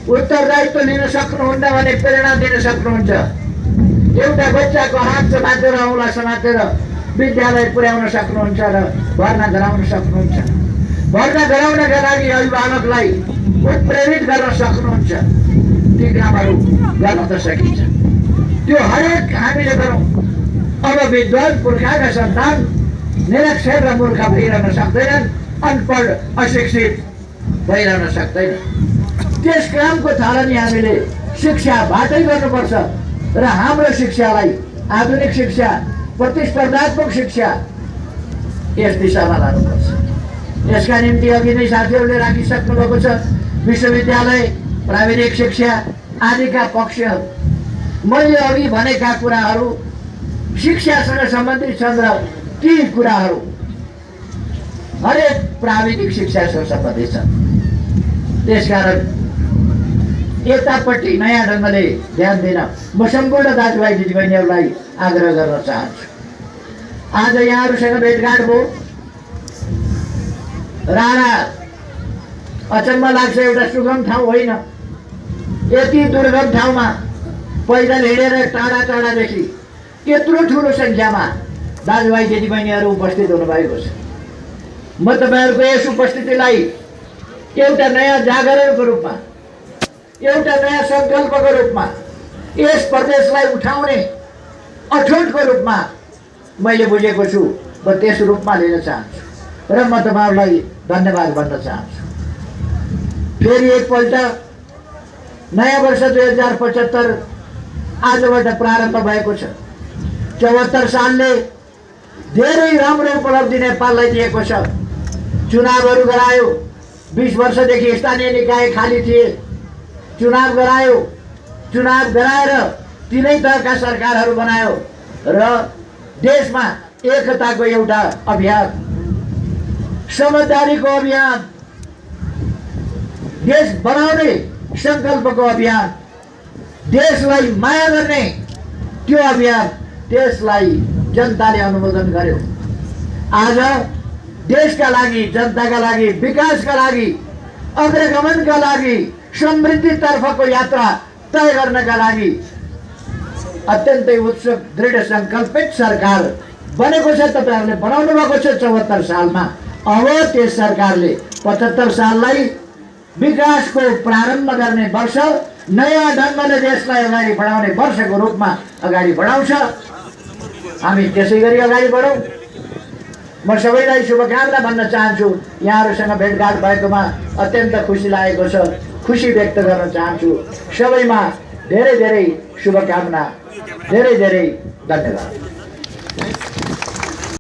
उत्तरदायित्व लिन सक्नुहुन्न भने प्रेरणा दिन सक्नुहुन्छ। एउटा बच्चाको हात समातेर औँला समातेर विद्यालय पुर्याउन सक्नुहुन्छ र भर्ना गराउन सक्नुहुन्छ। भर्ना गराउनका लागि अभिभावकलाई उत्प्रेरित गर्न सक्नुहुन्छ। ती कामहरू गर्न त सकिन्छ, त्यो हरेक हामीले गरौँ। अब विद्वान पुर्खाका सन्तान निरक्षर र मूर्ख भइरहन सक्दैनन्, अनपढ अशिक्षित भइरहन सक्दैन। त्यस कामको थालनी हामीले शिक्षाबाटै गर्नुपर्छ र हाम्रो शिक्षालाई आधुनिक शिक्षा, प्रतिस्पर्धात्मक शिक्षा यस दिशामा लानुपर्छ। यसका निम्ति अघि नै साथीहरूले राखिसक्नु भएको छ विश्वविद्यालय, प्राविधिक शिक्षा आदिका पक्षहरू। मैले अघि भनेका कुराहरू शिक्षासँग सम्बन्धित छन् र ती कुराहरू हरेक प्राविधिक शिक्षासँग सम्बन्धित छन्। त्यसकारण यतापट्टि नयाँ ढङ्गले ध्यान दिन म सम्पूर्ण दाजुभाइ दिदीबहिनीहरूलाई आग्रह गर्न चाहन्छु। आज यहाँहरूसँग भेटघाट भयो। राणा अचम्म लाग्छ, एउटा सुगम ठाउँ होइन। यति दुर्गम ठाउँमा पैदल हिँडेर टाढा टाढादेखि यत्रो ठुलो सङ्ख्यामा दाजुभाइ दिदीबहिनीहरू उपस्थित हुनुभएको छ। म तपाईँहरूको यस उपस्थितिलाई एउटा नयाँ जागरणको रूपमा, एउटा नयाँ सङ्कल्पको रूपमा, यस प्रदेशलाई उठाउने अठोटको रूपमा मैले बुझेको छु, म त्यस रूपमा लिन चाहन्छु र म तपाईँहरूलाई धन्यवाद भन्न चाहन्छु। फेरि एकपल्ट नयाँ वर्ष 2075 आजबाट प्रारम्भ भएको छ। 74 सालले धेरै राम्रो उपलब्धि नेपाललाई दिएको छ। चुनावहरू गरायो, 20 वर्षदेखि स्थानीय निकाय खाली थिए, चुनाव गरायो, चुनाव गराएर तिनै तहका सरकारहरू बनायो र देशमा एकताको एउटा अभियान, समझदारीको अभियान, देश बनाउने सङ्कल्पको अभियान, देशलाई माया गर्ने त्यो अभियान, त्यसलाई जनताले अनुमोदन गर्यो। आज देशका लागि, जनताका लागि, विकासका लागि, अग्रगमनका लागि, समृद्धितर्फको यात्रा तय गर्नका लागि अत्यन्तै उत्सुक, दृढ सङ्कल्पित सरकार बनेको छ। तपाईँहरूले बनाउनु भएको छ 74 सालमा। अब त्यस सरकारले 75 साललाई विकासको प्रारम्भ गर्ने वर्ष, नयाँ ढङ्गले देशलाई अगाडि बढाउने वर्षको रूपमा अगाडि बढाउँछ। हामी त्यसै गरी अगाडि बढौँ। म सबैलाई शुभकामना भन्न चाहन्छु। यहाँहरूसँग भेटघाट भएकोमा अत्यन्त खुसी लागेको छ, खुसी व्यक्त गर्न चाहन्छु। सबैमा धेरै धेरै शुभकामना, धेरै धेरै धन्यवाद।